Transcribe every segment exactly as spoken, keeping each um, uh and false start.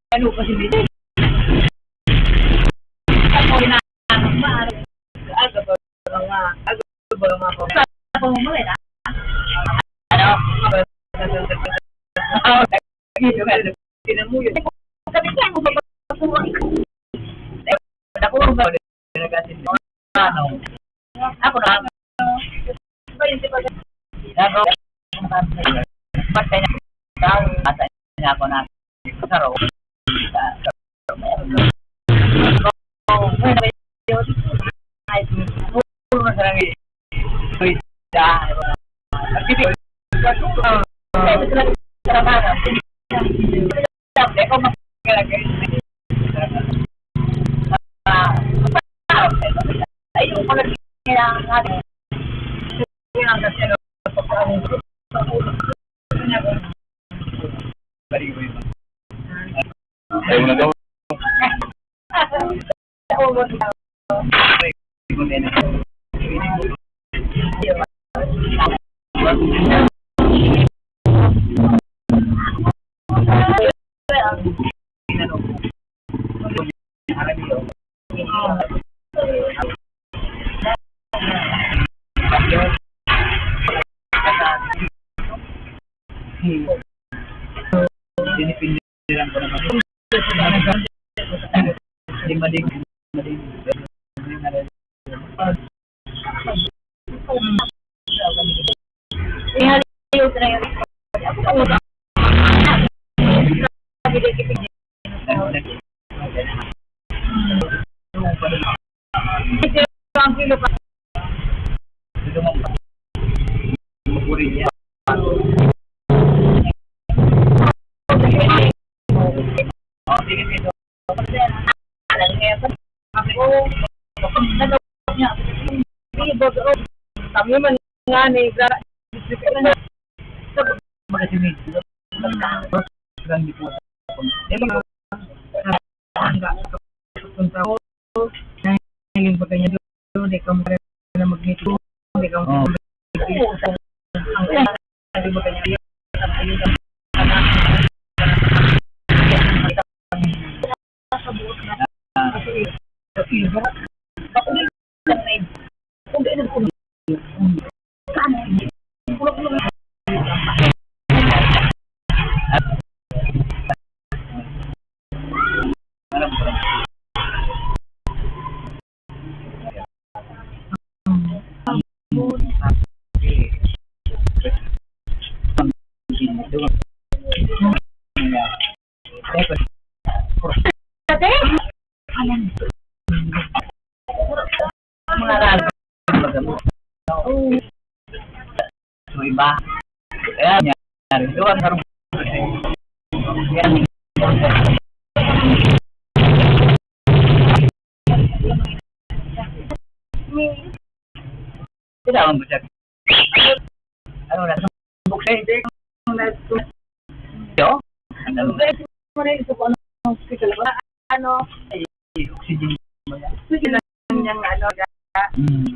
Ano pa si Miguel? Ako na, ano, ano, aga pa nga, aga pa nga ako. Sa pamumuhay na? Ano? Tinan mo yun. Sabi ko, ano ba? Ako ang ba? Ano? Ako na. Ako. Patay na. Patay na ako na. Sa ro-, sa, sa, Ayaw na daw. Kami man nga ni mga sinid. Ang mga ang punta ko, nahiling pa kanya doon, di ka makarin na magngiti, di ka makarin na magngiti. Ang sabi mo kanya, Mga raso. So, iba. Kaya nangyari. Doon, harong. Yan. Kailangan mo siya. Ano na? Sumbok siya, hindi. Ano na? Yo? Ano na? Ano na? Hospital ba? Ano? Ay, oxygen. Oxygen lang niyang ano, ga. Hmm.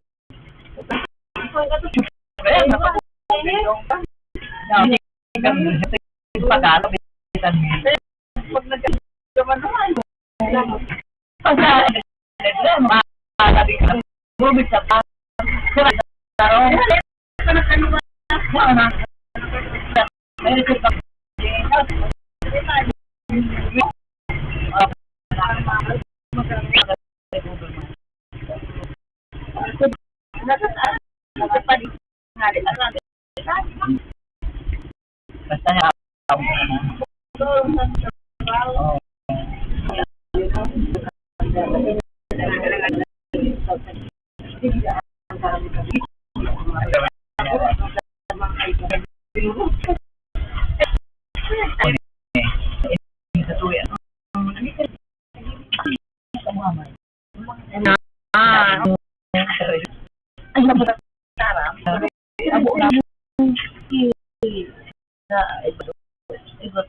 Kaya, pag-alam, pag nagkaman naman, pag-alam, gumit sa pa. Basta nga, Ah. Ay, nabutang. Abo na. Na, ito. Ito.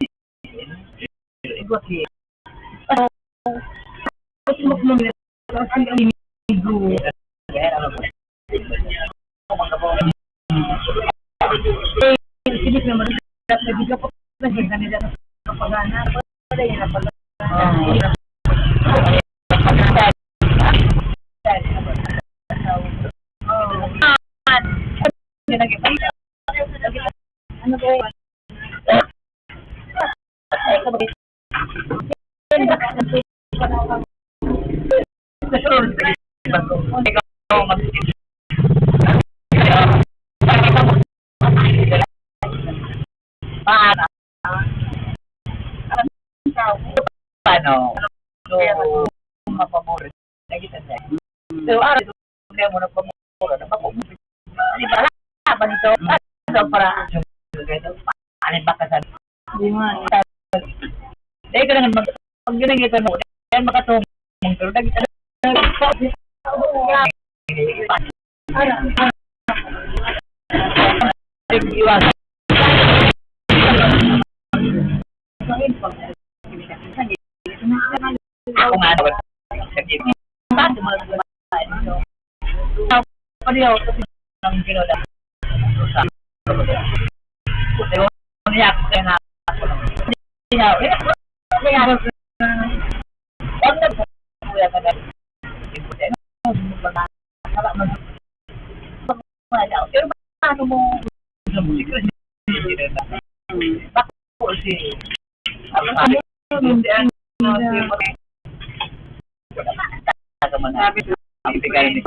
Ito. Ah, kasi mo kung may, kasi ang ligo. Sige naman, nagkakapagana. Wala yan na pala. Ano ba yun? Paano? So, mapabor. Lagi sa. So, araw problema na pamura na pag-uwi. Di ba? Laban ito. Ano para? Ano ba ka sa? Di nga. Dahil ka na naman, pag yun ang ito mo, dahil makatumong, pero nag-, Iwas. Kung ano, sa gitna. Pareho, kasi ang ginawa. Pero, niya, kaya na, kaya, kaya, kaya, wag na po, kuya, ka na. Pero paano mo, bakit po si, sabi ko, ang bigay ni,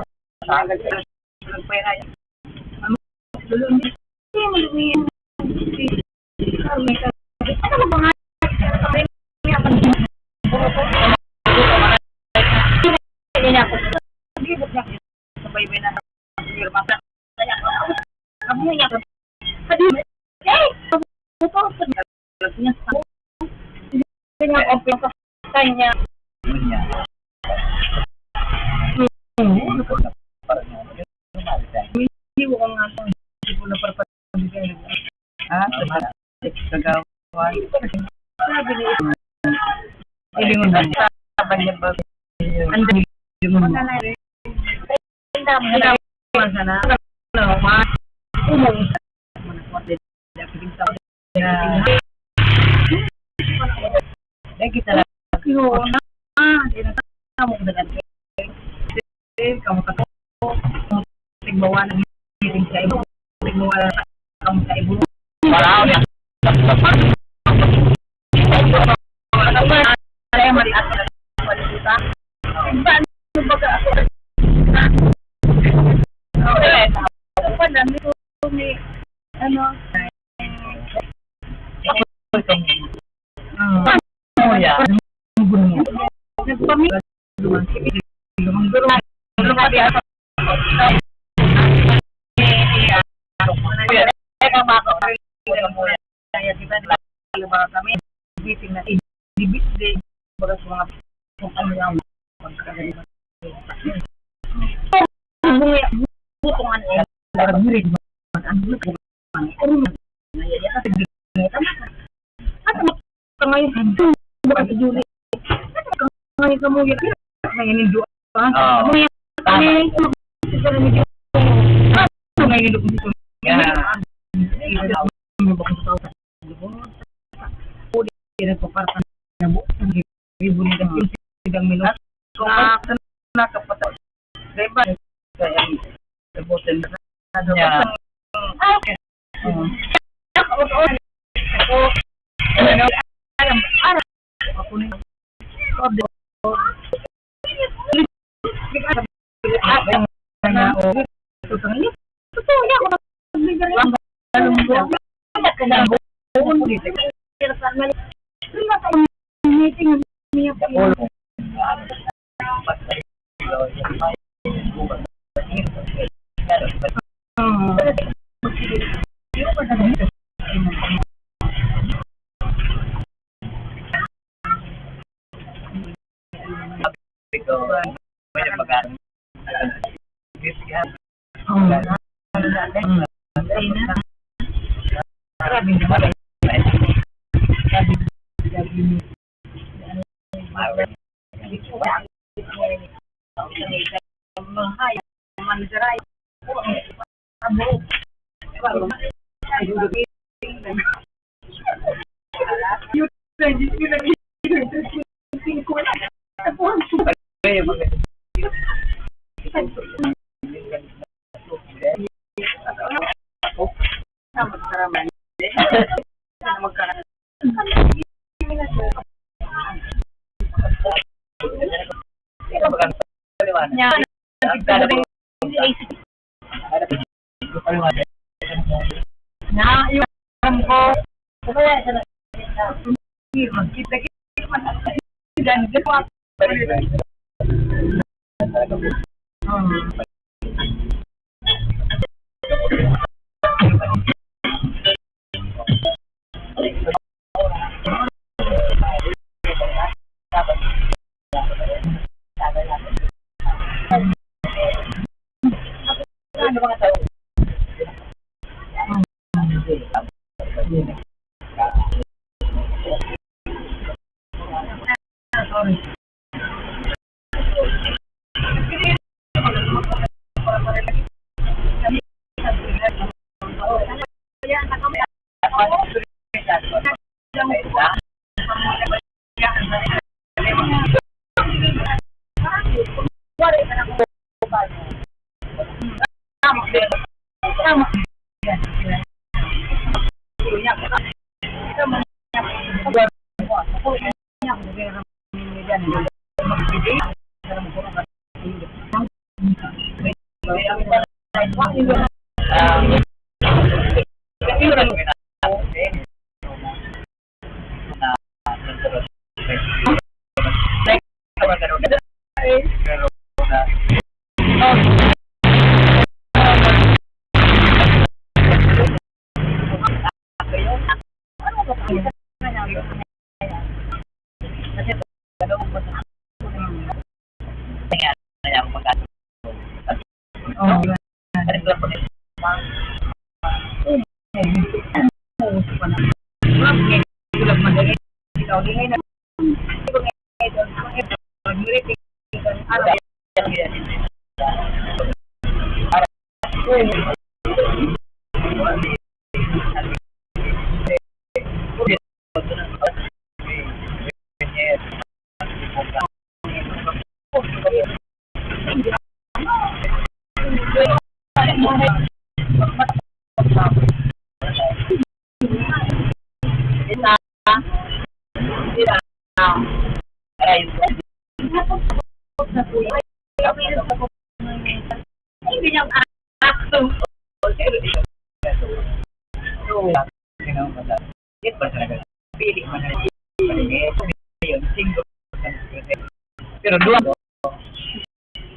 Pero duwa.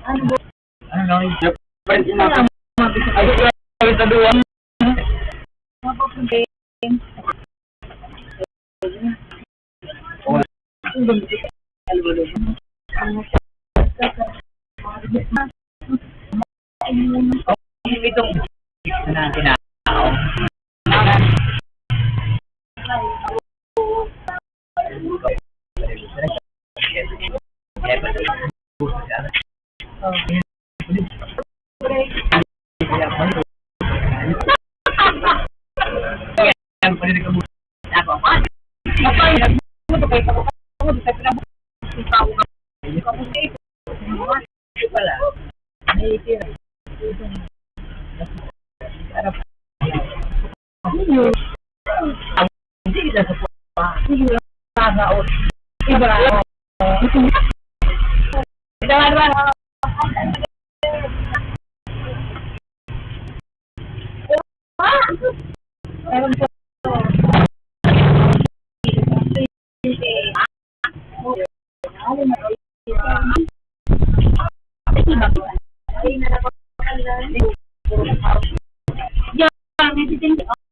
Ano? Ay, sa duwa.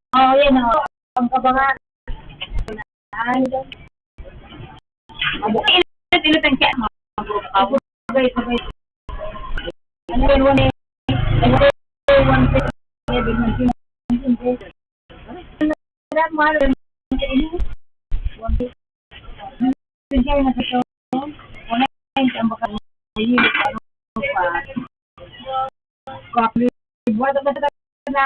Oh, yan o. Ang kabangan. Ay, init-init ang tiyan mo. Sabay, sabay. Ano yan, one eight? Ano yan, one eight? Ano yan, mahal? One eight. Sige, na sa to. Wala yung tambak ang mahilig, ano pa. Kapli, buwan na ba na?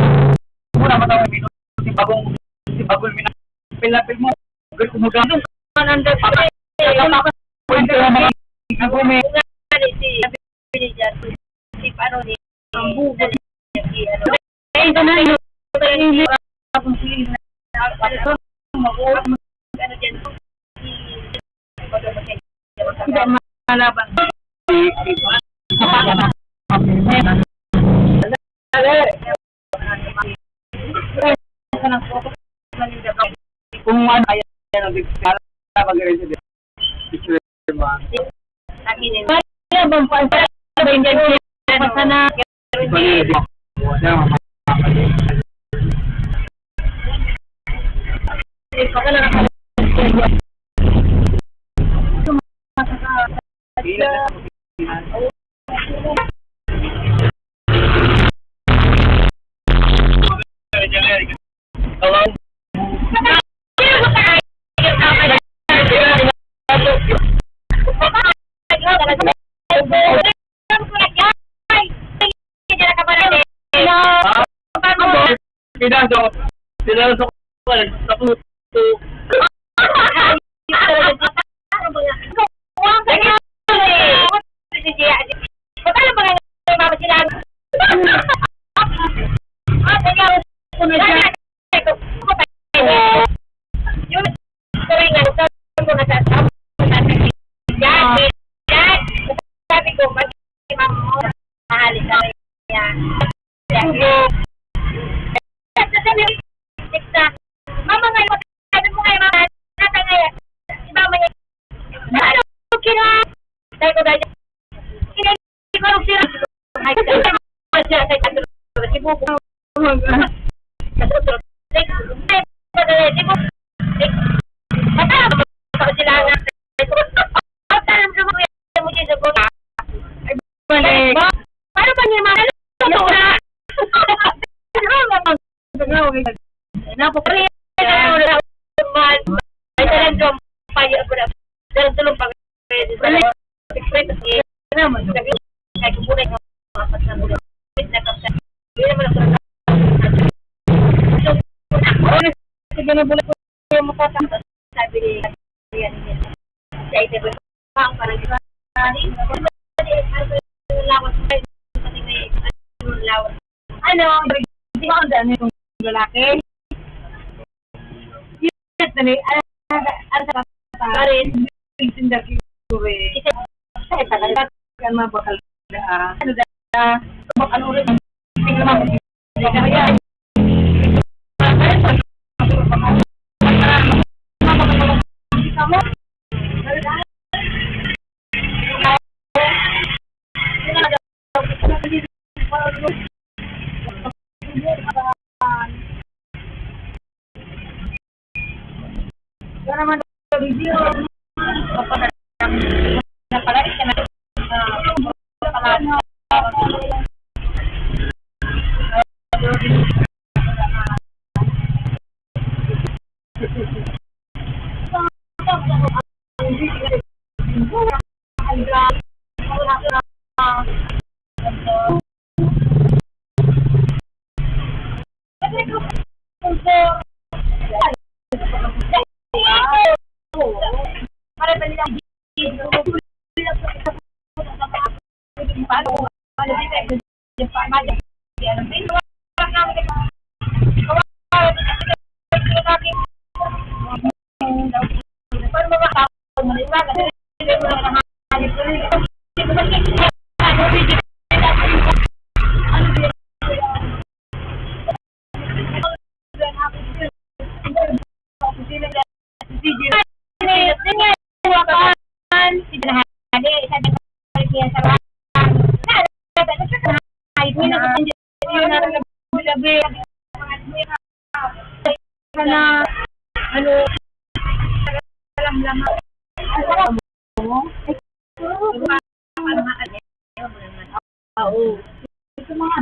Muna matawag dito si Bagong, si Bagong Mina. Pil na pil mo. Pero kung magano, one hundred. Pwede ka naman. Ako may si ano ni, ang bubo. Ay, ito na yun. Ito na yun. Ako si Ina. Ako, ano dyan, si, hindi malaban. Kung ano, ayan, ano, mag-ready. Pinaso, pinaso ko, sa puto. Sabi ko, "Ma'am, mahal ka niya." Mama, ngayon, sabi mo ngayon, mama, nata ngayon, si mama niya, "Ano, okay na?" Sabi ko, "Dahil, hindi ko alam sila." Ay, siya, siya, siya, si Bubo. Nga, okay. Napapari na ako na man. Ay, talagang kampanya ko na. Talagang tulong pa. Pwede sa secret. Naman. Ay, kukulay ko. Apat na bulan. Hindi naman ako. Sige na, bulan ko yung matatapos. Sabi ni Kuya Daniel, sa ito ba? Parang di ba? Lawas mo kayo. Lawas. Ano, di ba ang dami kong lalaki? Yes, dali. Ano, ano sa papa? Parin. Tinda ko, eh. Ay, talaga, ang mga bakal na, ah. Ano da? Bakal ulit. Sana, ano, alam lang. Oo. Sa mga,